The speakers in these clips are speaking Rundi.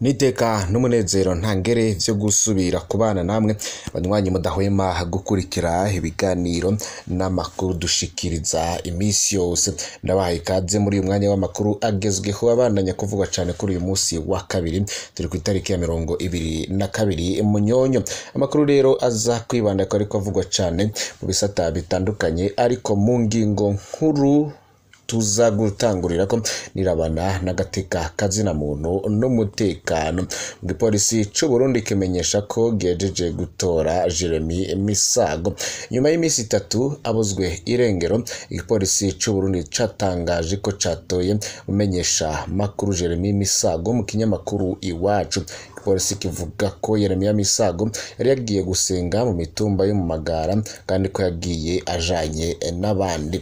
Niteka n'umunezero ntangere vyo gusubira kubana namwe banywanyi mudahwema gukurikira ibiganiro n'amakuru dushikiriza imisi yose. Ndabahaye ikaze muri uyu mwanya w'amakuru agezweho abandanya kuvugwa cane kuri uyu musi wa kabiri, turi ku itariki ya 22 Munyonyo. Amakuru rero aza kwibanda ko ariko avugwa cane mu bisata bitandukanye, ariko mu ngingo nkuru tuza gutangurira ko nirabana n'agateka kazina muntu n'umutekano. Igipolisi c'u Burundi kimenyesha ko gihejeje gutora Jeremy Misago nyuma y'imisi itatu abuzwe irengero. Igipolisi c'u Burundi catangaje ko catoye umenyesha makuru Jeremy Misago mu kinyamakuru Iwacu. Igipolisi kivuga ko Jeremy Misago yari yagiye gusenga mu mitumba yo mu Magara kandi ko yagiye ajanye n'abandi.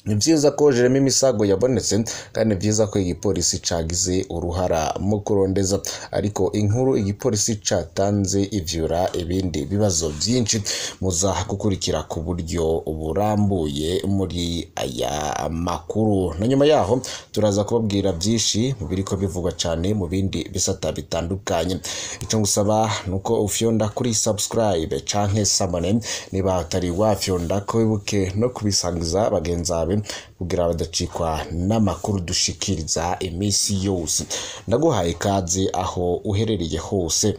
Ni vyiza ko Jeremy Misago yabonetse kandi ni vyiza ko igipolisi cagize uruhara mu kurondeza, ariko inkuru igipolisi catanze ivyura ibindi bibazo vyinshi muza gukurikira ku buryo burambuye muri aya makuru. Na nyuma yaho turaza kubabwira vyinshi mu biriko bivugwa cane mu bindi bisata bitandukanye. Ico ngusaba nuko ufyonda kuri subscribe canke s'abonner niba utari wafyonda, ko wibuke no kubisangiza bagenzi bawe kugira badacikwa n'amakuru dushikiriza imisi yose. Ndaguhaye ikaze aho uherereye hose.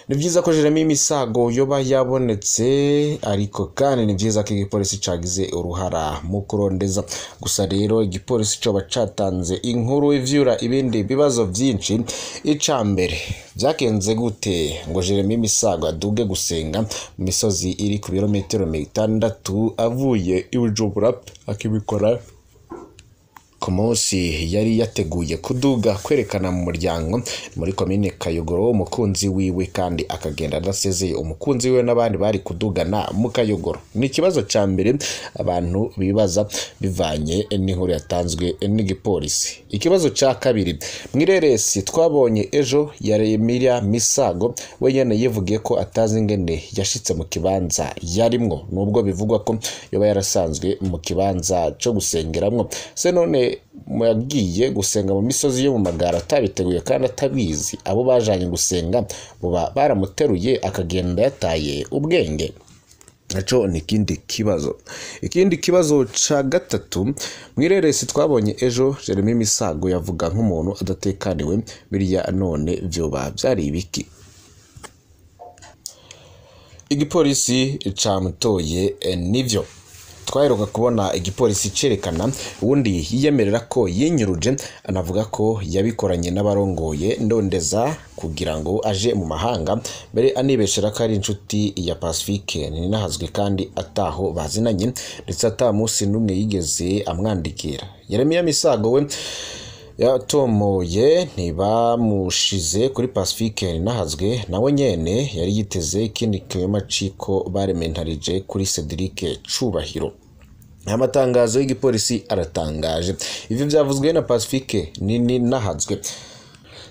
Ni vyiza ko Jeremy Misago yoba yabonetse, ariko kandi ni vyiza ko igipolisi cagize uruhara mu kurondeza. Gusa rero igipolisi coba catanze inkuru ivyura ibindi bibazo vyinshi. Icambere, vyagenze gute ngo Jeremy Misago aduge gusenga mu misozi iri ku birometero 600 avuye i Bujumbura, akibikora ku munsi yari yateguye kuduga kwerekana mu muryango muri komine Kayogoro umukunzi wiwe, kandi akagenda adasezeye umukunzi wiwe n'abandi bari kudugana mu Kayogoro? Ni ikibazo ca mbere abantu bibaza bivanye n'inkuru yatanzwe n'igipolisi. Ikibazo ca kabiri, mw'ireresi twabonye ejo Yeremiya Misago we nyene yivugiye ko atazi ingene yashitse mu kibanza yarimwo, nubwo bivugwa ko yoba yarasanzwe mu kibanza co gusengeramwo. Se none yagiye gusenga mu misozi yo mu Magara atabiteguye kandi atabizi? Abo bajanye gusenga boba baramuteruye akagenda yataye ubwenge? Naco ni ikindi kibazo. Ikindi kibazo ca gatatu, mw'ireresi twabonye ejo Jeremy Misago yavuga nk'umuntu adatekaniwe, biriya none vyoba vyari ibiki? Igipolisi camutoye nivyo. Twaheruka kubona igipolisi cerekana uwundi yiyemerera ko yinyuruje, anavuga ko yabikoranye n'abarongoye ndondeza kugira ngo aje mu mahanga, mbere anibeshera ko ari inshuti ya Pacifique Ninahazwe kandi ataho bazinanye, ndetse ata musi n'umwe yigeze amwandikira. Yeremiya Misago we yatomoye ntibamushize kuri Pacifique Ninahazwe, nawe nyene yari yiteze ikindi kinyoma ciko barementarije kuri Cedric Cubahiro. Amatangazo y'igipolisi aratangaje. Ivyo vyavuzwe na Pacifique Ninahazwe.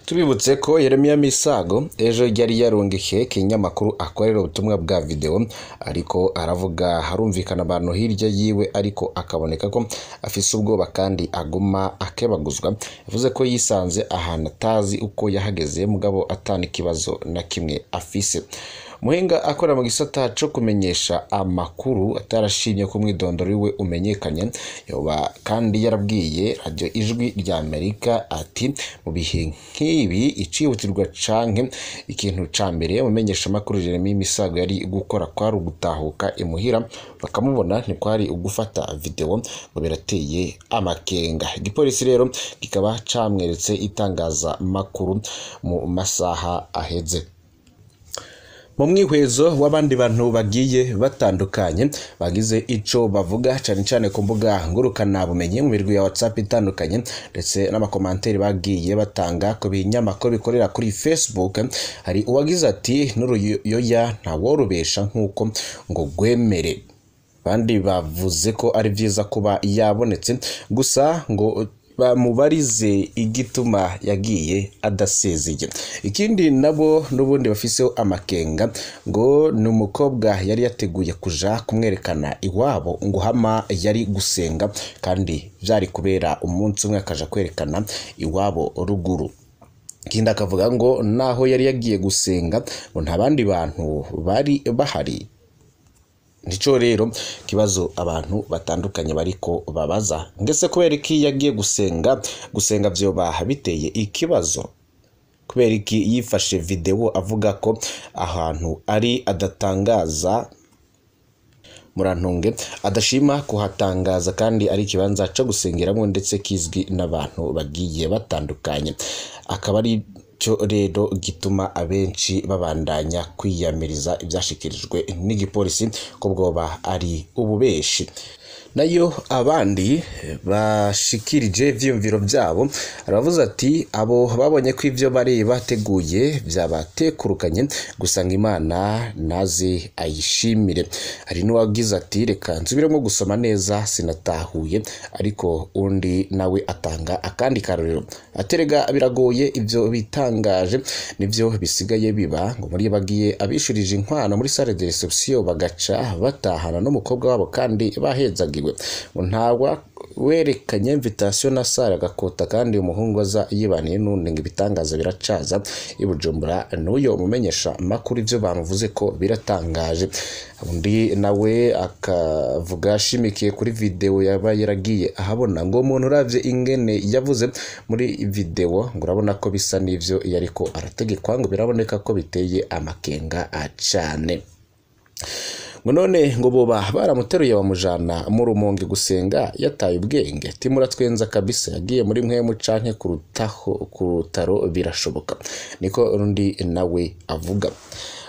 Tubibutse ko Yeremiya Misago ejo yari yarungikiye ikinyamakuru akorera ubutumwa bwa video, ariko aravuga harumvikana abantu hirya yiwe, ariko akaboneka ko afise ubwoba kandi aguma akebaguzwa. Yavuze ko yisanze ahantu atazi uko yahageze, mugabo atana ikibazo na kimwe afise. Muhinga akora mu gisata co kumenyesha amakuru atarashimye ko umwidondoro wiwe umenyekanye, yoba kandi yarabwiye Radio Ijwi rya Amerika ati mu bihe nk'ibi icihutirwa canke ikintu ca mbere umumenyesha makuru Jeremy Misago yari gukora kwari ugutahuka imuhira bakamubona, ntikwari ugufata video, ngo birateye amakenga. Igipolisi rero kikaba camweretse itangaza makuru mu masaha aheze. Mu mwihwezo w'abandi bantu bagiye batandukanye bagize ico bavuga cane cane ku mbuga ngurukana bumenyi mu mirwi ya WhatsApp itandukanye, ndetse n'amakomanteri bagiye batanga ku binyamakuru bikorera kuri Facebook, hari uwagize ati n'uruyoya ntaworubesha nkuko ngo gwemere. Bandi bavuze ko ari vyiza kuba yabonetse, gusa ngo bamubarize igituma yagiye adasezeye. Ikindi nabo n'ubundi bafiseho amakenga ngo ni umukobwa yari yateguye kuja kumwerekana iwabo ngo hama yari gusenga, kandi vyari kubera umunsi umwe akaja kwerekana iwabo ruguru. Ikindi akavuga ngo naho yari yagiye gusenga ngo nta bandi bantu bari bahari. Nico rero kibazo abantu batandukanye bariko babaza, ngese kubera iki yagiye gusenga? Gusenga vyoba biteye ikibazo? Kubera iki yifashe video avuga ko ahantu ari adatangaza, murantunge, adashima kuhatangaza kandi ari ikibanza co gusengeramo ndetse kizwi n'abantu bagiye batandukanye? Akaba ari cyo rero gituma abenshi babandanya kwiyamiriza ivyashikirijwe n'igipolisi ko bwoba ari ububeshi. Nayo abandi bashikirije ivyiyumviro vyabo, aravuze ati abo babonye ko ivyo bari bateguye vyabatekurukanye, gusanga Imana naze ayishimire. Hari n'uwagize ati reka nsubiremo gusoma neza sinatahuye, ariko undi nawe atanga akandi karorero aterega biragoye ivyo bitangaje nivyo bisigaye biba, ngo muri bagiye abishurije inkwano muri salle de reception bagaca batahana n'umukobwa wabo kandi bahezagiwe, ngo ntawa werekanye invitation na salle agakota kandi umuhungu aza yibaniye n'undi, ngo ibitangaza biracaza i Bujumbura. N'uyo mumenyesha makuru ivyo bamuvuze ko biratangaje. Undi nawe akavuga ashimikiye kuri video yaba yaragiye ahabona, ngo umuntu uravye ingene yavuze muri video ngo urabona ko bisa n'ivyo yariko arategekwa, ngo biraboneka ko biteye amakenga cane. Ngo none ngo boba baramuteruye bamujana mu Rumonge gusenga yataye ubwenge, timuratwenza kabisa, yagiye muri mwemu canke kurutaho kurutaro birashoboka, niko undi nawe avuga.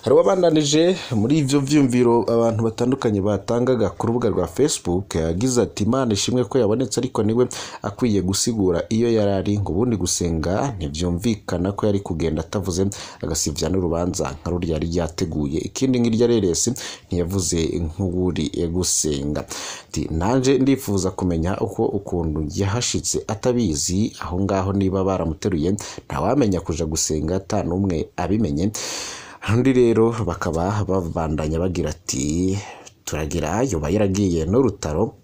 Hari wabandanije muri ivyo vyumviro abantu batandukanye batangaga ku rubuga rwa Facebook, yagize ati Imana ishimwe ko yabonetse, ariko niwe akwiye gusigura iyo yarari, ngo ubundi gusenga ntivyumvikana ko yari kugenda atavuze agasivya n'urubanza nka rurya yari yateguye. Ikindi ngirya reresi ntiyavuze nk'uwuri gusenga. Ati nanje ndifuza kumenya uko ukuntu yahashitse atabizi aho ngaho, niba baramuteruye ntawamenya kuja gusenga ata n'umwe abimenye. Undi rero bakaba babandanya bagira ati turagira yoba yaragiye n'urutaro,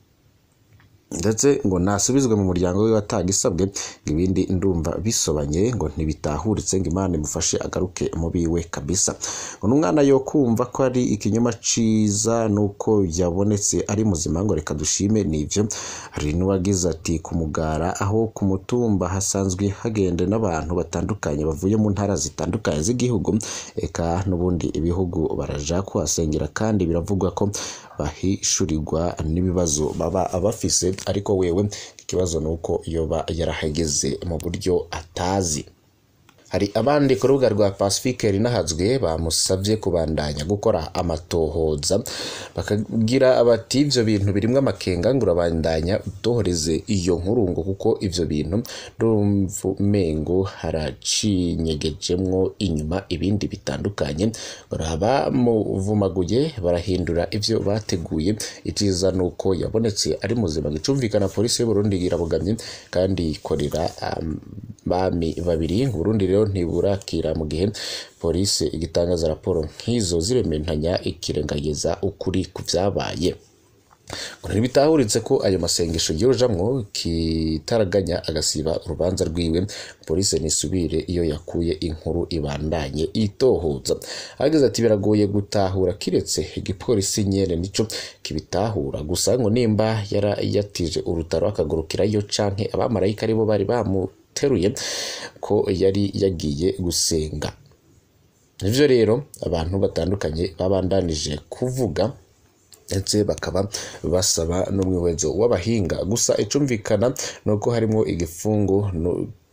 ndetse ngo nasubizwe mu muryango we watagisabwe, ngo ibindi ndumva bisobanye, ngo ntibitahuritse, ngo Imana imufashe agaruke mu biwe kabisa. Ngo n'umwana yo kumva ko ari ikinyoma ciza nuko yabonetse ari muzima, ngo reka dushime nivyo. Hari n'uwagize ati kumugara aho ku mutumba hasanzwe hagenda n'abantu batandukanye bavuye mu ntara zitandukanye z'igihugu, eka n'ubundi ibihugu baraja kuhasengera, kandi biravugwa ko bahishurirwa n'ibibazo baba bafise, ariko wewe ikibazo nuko yoba yarahageze mu buryo atazi. Hari abandi ku rubuga rwa Pacifique Rinahazwe bamusavye kubandanya gukora amatohoza, bakagira abati ivyo bintu birimwo amakenga, ngo urabandanya utohoreze iyo nkuru, ngo kuko ivyo bintu ndumva umengo haracinyegejemwo inyuma ibindi bitandukanye, bamuvumaguye barahindura ivyo bateguye. Iciza nuko yabonetse ari muzima, gicumvikana polisi y'u Burundi irabogamye kandi ikorera bami babiri. Burundi rero ntiburakira mu gihe polisi igitangaza raporo nk'izo zirementanya ikirengagiza ukuri ku vyabaye. Ngo ntibitahuritse ko ayo masengesho yojamwo kitaraganya agasiba urubanza rwiwe, polisi nisubire iyo yakuye inkuru ibandanye itohoza. Agize ati biragoye gutahura kiretse igipolisi nyene nico kibitahura, gusa ngo nimba yarayatije urutaro akagurukirayo canke abamarayika aribo bari bamuteruye ko yari yagiye gusenga. Nivyo rero abantu batandukanye babandanije kuvuga, ndetse bakaba basaba n'umwihwezo w'abahinga. Gusa icumvikana nuko harimo igifungo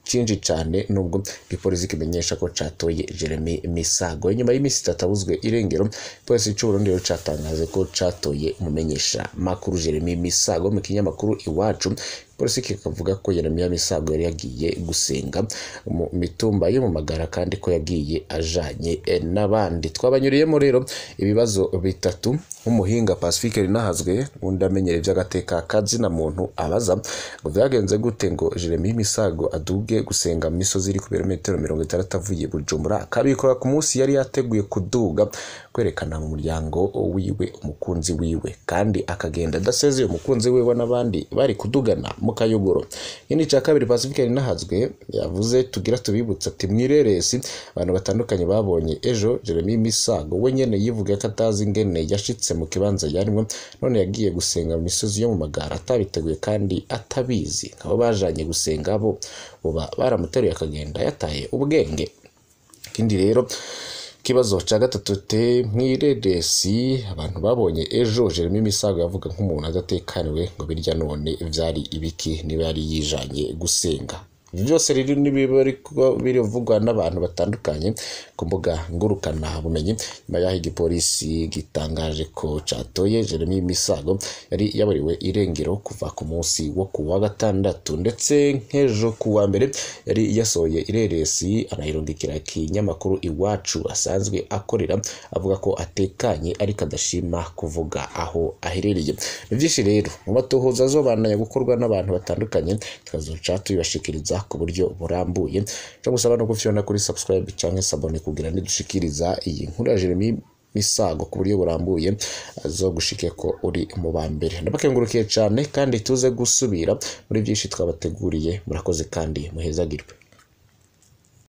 cinji cane, nubwo igipolisi kimenyesha ko catoye Jeremy Misago inyuma y'imisi itatu abuzwe irengero. Igipolisi c'u Burundi rero catangaje ko catoye umumenyesha makuru Jeremy Misago mu kinyamakuru Iwacu. Polisi kikavuga ko Jeremy Misago yari yagiye gusenga mu mitumba yo mu Magara, kandi ko yagiye ajanye n'abandi. Twabanyuriyemo rero ibibazo bitatu nk'umuhinga Pacifique Rinahazwe undi amenyere ivy'agateka kazina muntu abaza ngo vyagenze gute ngo Jeremy Misago aduge gusenga mu misozi iri ku birometero 60 avuye Bujumbura, akabikora ku munsi yari yateguye kuduga kwerekana mu muryango wiwe umukunzi wiwe, kandi akagenda adasezeye umukunzi wiwe n'abandi bari kudugana mu Kayogoro. Ikindi ca kabiri Pacifique Ninahazwe yavuze tugira tubibutsa ati mwireresi abantu batandukanye babonye ejo Jeremy Misago we nyene yivuga ko atazi ingene yashitse mu kibanza yarimwo, none yagiye gusenga mu misozi yo mu Magara atabiteguye kandi atabizi. Abo bajanye gusenga bo boba baramuteruye akagenda yataye ubwenge. Ikindi rero kibazo ca gatatu te mwireresi abantu babonye ejo Jeremy Misago yavuga nk'umuntu adatekaniwe ngo birya none vyari ibiki niba yari yijanye gusenga. Ivyo byose rero nibiba birivugwa n'abantu batandukanye ku mbuga ngurukana bumenyi nyuma y'aho igipolisi gitangaje ko catoye Jeremy Misago yari yaburiwe irengero kuva ku munsi wo ku wa gatandatu, ndetse nk'ejo ku wa mbere yari yasohoye ireresi anayirungikira ikinyamakuru Iwacu asanzwe akorera, avuga ko atekanye ariko adashima kuvuga aho aherereye. Ni vyinshi rero mu matohoza azobandanya gukorwa n'abantu batandukanye, tukazoca tubibashikiriza ku buryo burambuye. Cyo gusaba no gufyona kuri subscribe canke s'abonner kugira nidushikiriza iyi nkuru ya Jeremy Misago ku buryo burambuye azogushike ko uri mu ba mbere. Ndabakengurukiye cane kandi tuze gusubira muri byinshi twabateguriye. Murakoze kandi muhezagirwe.